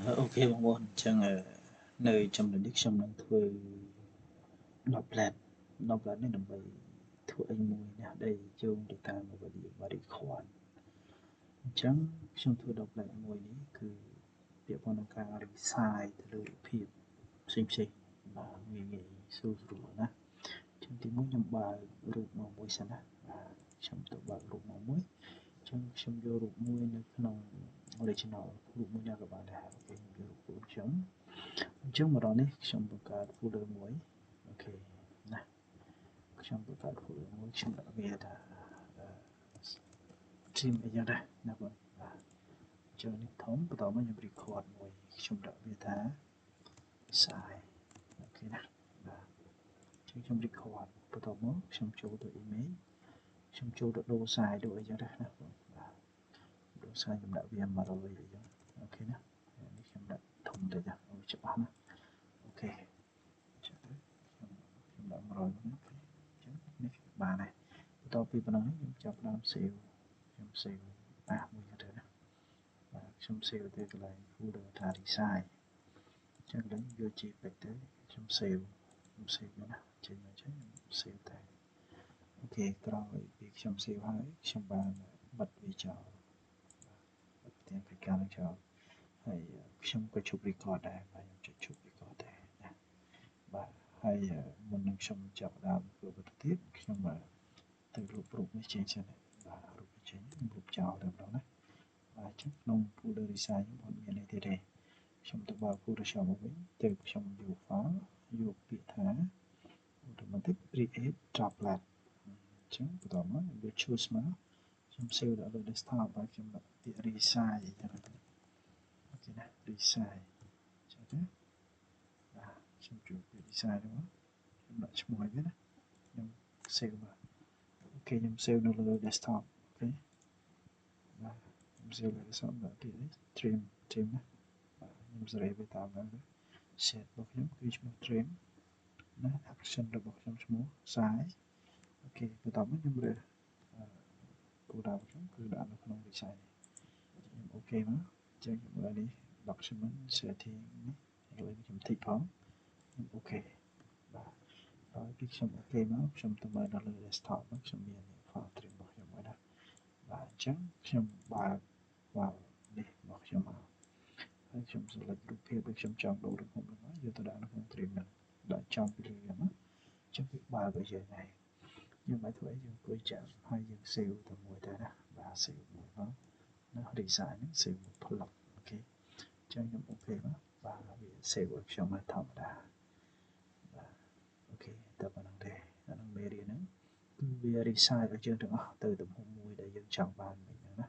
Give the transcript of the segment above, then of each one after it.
OK បងប្អូនអញ្ចឹងនៅចំណុចនេះខ្ញុំនឹងធ្វើ droplet droplet នេះដើម្បីធ្វើអីមួយណាដែលយោងទៅតាមអ្វីដែលយើងបាន record។ អញ្ចឹងខ្ញុំធ្វើ droplet មួយនេះគឺពាក់ព័ន្ធនឹងការ resize ទៅលើរូបភាពផ្សេងផ្សេងបាទងាយងាយស្រួលស្រួលណា។អញ្ចឹងទីមួយខ្ញុំបើករូបមកមួយសិនណា។បាទខ្ញុំទៅបើករូបមកមួយអញ្ចឹងខ្ញុំយករូបមួយនៅក្នុង original រូបមួយណាក៏បានដែរ។ OK ខ្ញុំយករូបកូនខ្ញុំ។អញ្ចឹងមកដល់នេះខ្ញុំបង្កើត folder មួយ។ OK ណាខ្ញុំបង្កើត folder មួយខ្ញុំដាក់វាថា trim អីចឹងដែរណាបង។បាទអញ្ចឹងនេះធំបន្តមកខ្ញុំ record មួយខ្ញុំដាក់វាថា size។ OK ណាបាទអញ្ចឹងខ្ញុំ record បន្តមកខ្ញុំចូលទៅ image ខ្ញុំចូលទៅដូរ size ដូរអីចឹងដែរណាបង។បាទដូរ size ខ្ញុំដាក់វា100អីចឹង។ OK ណានេះខ្ញុំដាក់ធំតិចអូច្បាស់ណា។ OK អញ្ចឹងទៅខ្ញុំដាក់100មក។ OK អញ្ចឹងនេះបានហើយបន្ទាប់ពីប៉ុណ្ណឹងខ្ញុំចាប់ផ្ដើម save ខ្ញុំ save អាមួយទៅណា។បាទខ្ញុំ save ទៅកន្លែង folder ថា resize អញ្ចឹងកន្លែងយក JPEG ទៅខ្ញុំ save ខ្ញុំ save វាណាចេញមកចឹងខ្ញុំ save ទៅ។ OK ក្រោយពីខ្ញុំ save ហើយខ្ញុំបានបិទវាចោលបិទផ្ទាំងកិច្ចការនឹងចោលហើយខ្ញុំក៏ឈប់ record ដែរបាទខ្ញុំចុចឈប់ record ដែរណា។បាទហើយមុននឹងខ្ញុំចាប់ផ្ដើមធ្វើបន្តទៀតខ្ញុំទៅលុបរូបនេះចេញសិនបាទរូបនេះចេញខ្ញុំលុបចោលតែម្ដងណា។បាទអញ្ចឹងក្នុង folder resize ខ្ញុំអត់មានអីទៀតទេខ្ញុំទៅបើក Photoshop មកវិញទៅខ្ញុំយក file យកពាក្យថា automatic create droplet។ អញ្ចឹងបន្តមកខ្ញុំយក choose មកខ្ញុំ save ដល់លើ desktop ហើយខ្ញុំដាក់ពាក្យ resize អញ្ចឹង។ OK ណា resize ចឹងទេបាទខ្ញុំចូលពាក្យ resize ហ្នឹងខ្ញុំដាក់ឈ្មោះឲ្យវាណាខ្ញុំ save មក។ OK ខ្ញុំ save នៅលើ desktop។ OK បាទខ្ញុំ save លើ desktop ដាក់ពាក្យនេះ trim trim ណា។បាទខ្ញុំសេរីវាតាមហ្នឹងទៅ set របស់ខ្ញុំគឺឈ្មោះ trim ណា action របស់ខ្ញុំឈ្មោះ size។ OK បន្ទាប់មកខ្ញុំរើសគោលដៅខ្ញុំគឺដាក់នៅក្នុង resize នេះខ្ញុំ OK មកអញ្ចឹងខ្ញុំមើលនេះ document setting នេះឥឡូវខ្ញុំ tick ផងខ្ញុំ OK។ បាទហើយពីខ្ញុំ OK មកខ្ញុំទៅមើលនៅលើ desktop មកខ្ញុំមាន file trim របស់ខ្ញុំមួយណា។បាទអញ្ចឹងខ្ញុំបើក file នេះរបស់ខ្ញុំមកហើយខ្ញុំ select រូបភាពដែលខ្ញុំចង់ដូរទំហំហ្នឹងមកយកទៅដាក់នៅក្នុង trim ហ្នឹងដាក់ចំពីលើវាមកអញ្ចឹងវាបើកឲ្យយើងហើយយើងមិនធ្វើអីយើងអង្គុយចាំហើយយើង save តែមួយទៅណា។បាទ save មួយមកណា resize ហ្នឹង save មួយផ្លឹក។ OK អញ្ចឹងខ្ញុំ OK មកបាទវា save ឲ្យខ្ញុំមកធម្មតាបាទ OK តែប៉ុណ្្នឹងទេអានឹងមេរៀនហ្នឹងគឺវា resize ឲ្យយើងទាំងអស់ទៅទំហំមួយដែលយើងចង់បានមិញហ្នឹងណា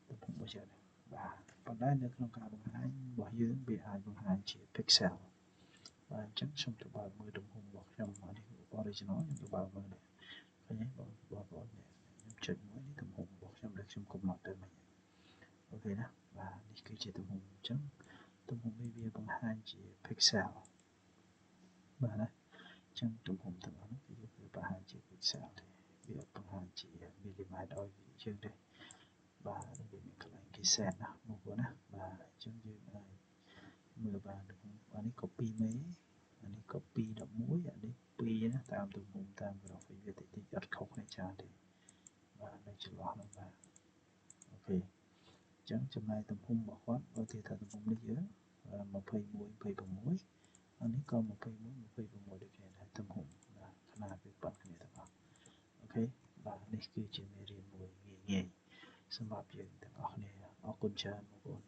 ទំហំរបស់យើងបាទប៉ុន្តែនៅក្នុងការបង្ហាញរបស់យើងវាអាចបង្ហាញជា pixel។ បាទអញ្ចឹងខ្ញុំទៅបើកមើលទំហំរបស់ខ្ញុំនេះ original ខ្ញុំទៅបើកមើលនេះឃើញទេបងបងប្អូននេះខ្ញុំចុចមួយនេះទំហំរបស់ខ្ញុំដែលខ្ញុំកំណត់ទៅមិញ។ OK ណាបាទនេះគឺជាទំហំអញ្ចឹងទំហំនេះវាបង្ហាញជា pixel បាទណាអញ្ចឹងទំហំទាំងអស់នោះគឺវាបង្ហាញជា pixel ទេវាអត់បង្ហាញជា millimeter ឲ្យយើងទេ។បាទនេះវាមានកន្លែងគេ set ណាបងប្អូនណា។បាទអញ្ចឹងយើងអាចមើលបានទំហំអានេះ copy មេអានេះ copy 11អានេះ2ណាតាមទំហំតាម graphic វាតិចតិចអត់ខុសគ្នាច្រើនទេបាទនៅចន្លោះហ្នឹងបាទ។ OK អញ្ចឹងចំណែកទំហំរបស់គាត់បើគេថាទំហំនេះយើង21 26អានេះក៏21 26ដូចគ្នាដែរទំហំបាទខ្នាតវាប៉ុនគ្នាទាំងអស់។ OK បាទនេះគឺជាមេរៀនមួយងាយងាយសម្រាប់យើងទាំងអស់គ្នា។អរគុណច្រើនបងប្អូន។